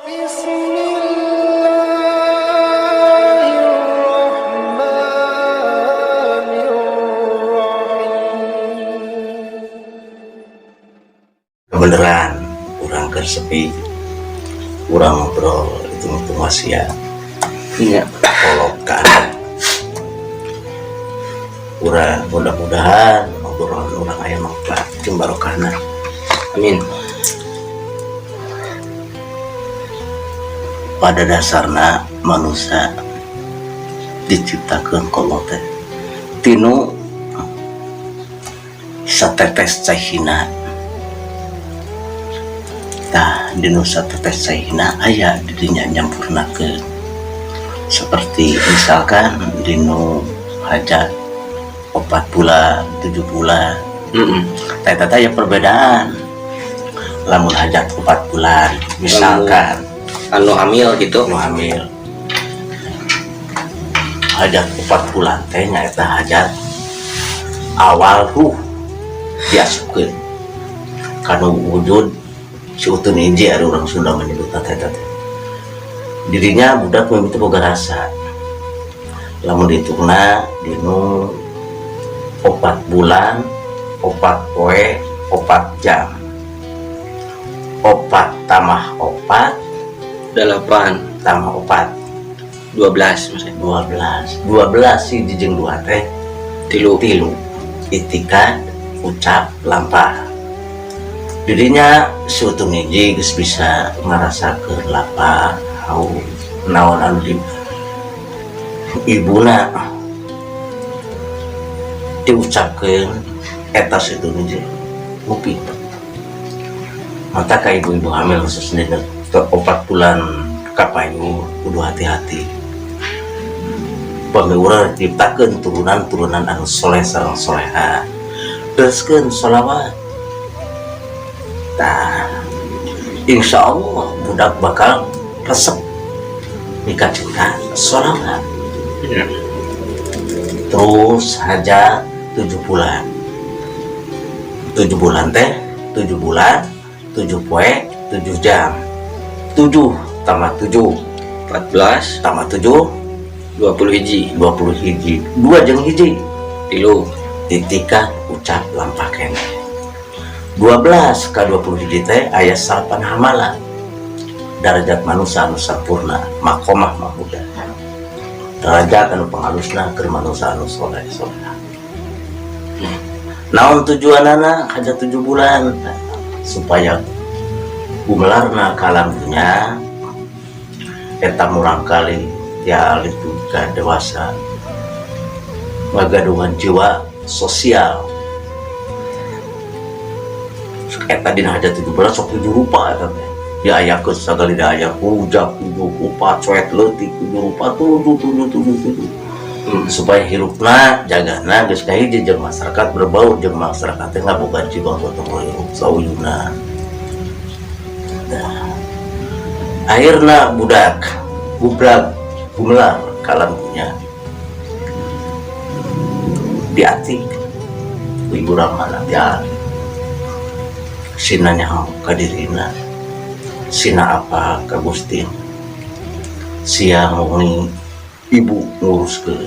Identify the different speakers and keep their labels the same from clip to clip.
Speaker 1: Bismillahirrahmanirrahim.
Speaker 2: Kebeneran urang keur sepi, urang ngobrol itu wasiat kolot ka anak urang. Mudah-mudahan obrolan urang aya manfaat jeung barokahna.
Speaker 3: Amin.
Speaker 2: Pada dasarnya manusia diciptakan ku Allah teh tinu satetes cai hina. Tah, dinu satetes cai hina aya didinya nyampurnakeun, seperti misalkan dinu hajat 4 bulan, 7 bulan. Tah, eta teh aya perbedaan. Lamun hajat 4 bulan misalkan,
Speaker 3: anu hamil gitu.
Speaker 2: Nu hamil, hajat 4 bulan teh nyaeta hajat awal ruh diasupkeun kanu wujud si utun hiji. Ada orang Sunda menyebutna teh eta teh dirinya budak mimiti boga rasa. Lamun dihitungna dinu 4 bulan 4 poe 4 jam, opat tambah opat
Speaker 3: 8.
Speaker 2: Tambah opat.
Speaker 3: 12 maksudnya.
Speaker 2: 12. 12 sih jeung dua teh
Speaker 3: 3.
Speaker 2: 3. Itikad, ucap, lampah. Dirinya suatu hiji geus bisa ngarasakeun lapar, haus, naon anu di ibuna diucapkeun, eta situ hiji nguping. Maka ka ibu-ibu hamil, khususnya ke 4 bulan kapayun, kudu hati-hati. Pami urang diciptakeun turunan-turunan anu soleh sareng soleha, teruskeun sholawat. Tah, insya Allah budak bakal resep mika cinta sholawat. Terus hajat 7 bulan, 7 bulan teh 7 bulan 7 poe 7 jam, 7 tambah 7.
Speaker 3: 14.
Speaker 2: Tambah 7.
Speaker 3: 20 hiji.
Speaker 2: 20 hiji, dua jeung hiji.
Speaker 3: 3.
Speaker 2: Titika ucap lampah keneh. 12 ke 20 hiji teh aya salapan hamalan darajat manusia anu sampurna, makomah mahmudah, derajat anu pangalusna keur manusia anu soleh soleh. Naon tujuanana hajat 7 bulan? Supaya gumelarna kalam dunya eta murangkali ya itu ka dewasa ngagaduhan jiwa sosial. Eta dina hajat 7 bulan sok tujuh rupa. Eta teh diayakeun sagali, diayak rujak tujuh rupa, coet leutik tujuh rupa, tujuh tujuh tujuh tujuh, supaya hirupna jagana geus kahiji jeung masyarakat, berbaur jeung masyarakat teh ngaboga jiwa gotong royong sauyuna. Nah, akhirna budak gubrak gumelar kalam dunya diatik ibu ramana dia sina nyaho ka dirina, sina apa ka Gusti. Siang wengi ibu ngurus ke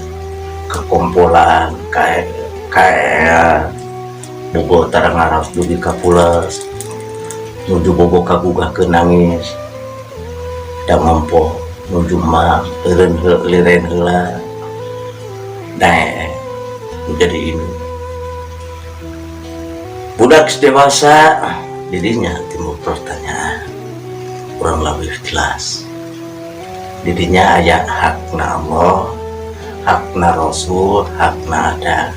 Speaker 2: kekompolan kayak kayak bogo tara ngaraos dugi ka pules, nuju bobo kagugah ke nangis da ngompo, nuju mah liren liren heula. Nah, jadi ini budak dewasa dirinya timbul pertanyaan kurang lebih jelas. Dirinya aya hakna Allah, hakna Rasul, hakna ada.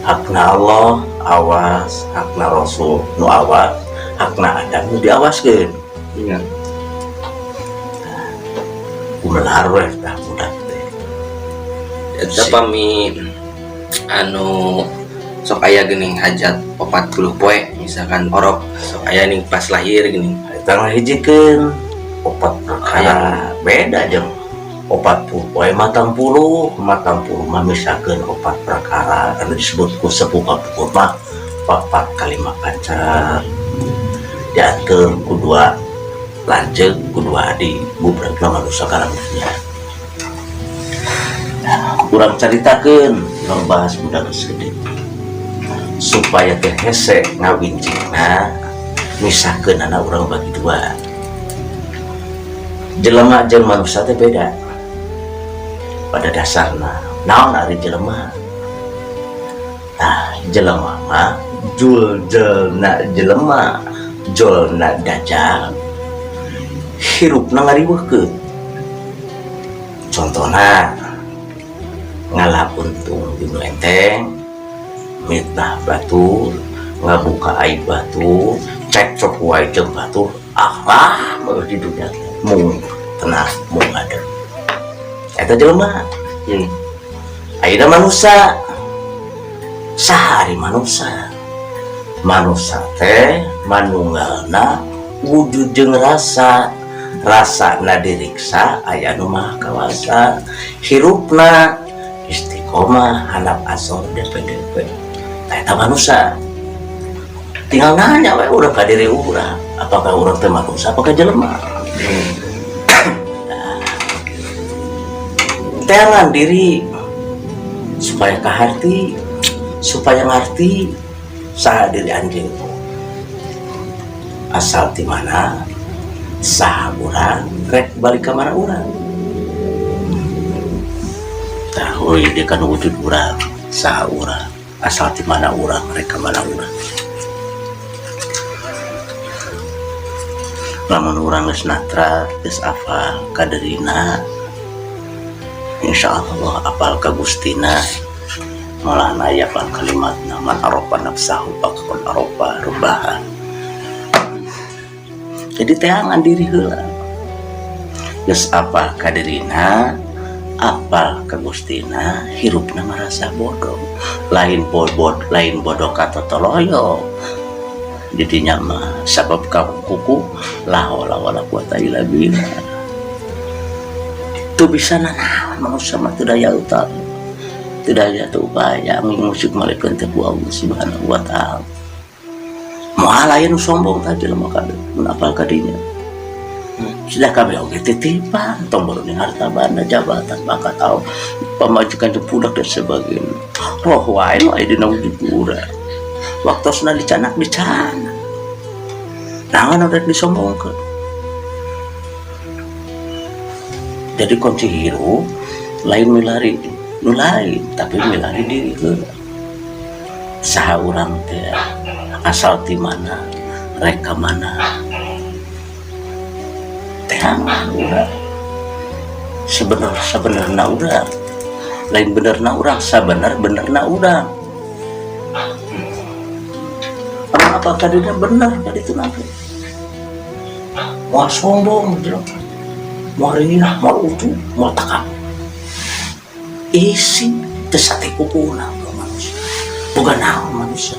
Speaker 2: Hakna Allah awas, hakna Rasul nu awas, hakna ada nu diawaskeun. Gumelar weh tah budak teh.
Speaker 3: Eta pami anu sok aya geuning hajat 40 poe misalkan, orok sok aya ning pas lahir geuning.
Speaker 2: Eta ngahijikeun opat perkara, beda jeung 40 poe 40. 40 mah misalkeun opat perkara anu disebut ku sepuh kapungkur mah papat kalima pancar, diatur ku dua. Lanceuk kudu adi gubrekna manusia ka alam dunya. Urang caritakeun, urang bahas budak geus gede supaya teh hese ngawincingna, misahkeun anak urang bagi dua. Jelema jeung manusia teh beda pada dasarna. Naon ari jelema? Tah, jelema mah jul jelna, jelema jolna dajal, hirupna ngariweuhkeun. Contohna ngalah untung di nu enteng, mitnah batur, ngabuka aib batur, cekcok wae jeung batur. Ah, mah di dunia mung tenang, mung ada eta jelema. Ayeuna manusia, saha ari manusia? Manusia teh manunggalna wujud jeung rasa, rasana diriksa aya nu maha kawasa, hirupna istiqomah handap asor DPDP. Tah, eta manusia. Tinggal nanya we urang ka diri urang, apakah urang teh manusia, apakah jelema? Teangan diri supaya kaharti, supaya ngarti saha diri anjeun, asal ti mana, saha urang, rek balik ka mana urang. Tah, dia kan wujud urang, saha urang, asal ti mana urang, rek ka mana urang. Lamun urang geus natra, geus apal ka dirina, insyaallah apal ka Gustina. Malah aya pan kalimatna, man arafa nafsahu faqad arafa rabbaha. Jadi teangan diri heula, geus apal ka dirina, apal ka Gustina, hirupna marasa bodoh. Lain bobot, lain bodoh ka totoloyo didinya mah, sabab ka kuku la haula wala quwata illa billah. Teu bisa nanaon manusia mah, teu daya utama, teu daya, teu upaya ngusik malikeun teh ku Allah Subhanahu wa Taala. Moal aya nu sombong tah jelema kabeh mun apal ka dinya. Sudah kabeh oge titipan, tong baru harta banda, jabatan, bakat, tahu pamajikan jeung budak dan sebagainya. Roh wae nu aya dina wujud urang, waktosna dicanak, dicanak. Naon rek disombongkeun? Jadi kunci hirup lain milari nu lain, tapi milari diri heula, saha urang teh, asal ti mana, rek ka mana. Teangan urang sebener sebenerna urang, lain benerna urang, sabener benerna urang. Orang apa kadinya bener kadi itu nanti moal sombong jelema, moal riah, moal ujub, moal takabur. Isi teu sate kukuna manusia, boga naon manusia?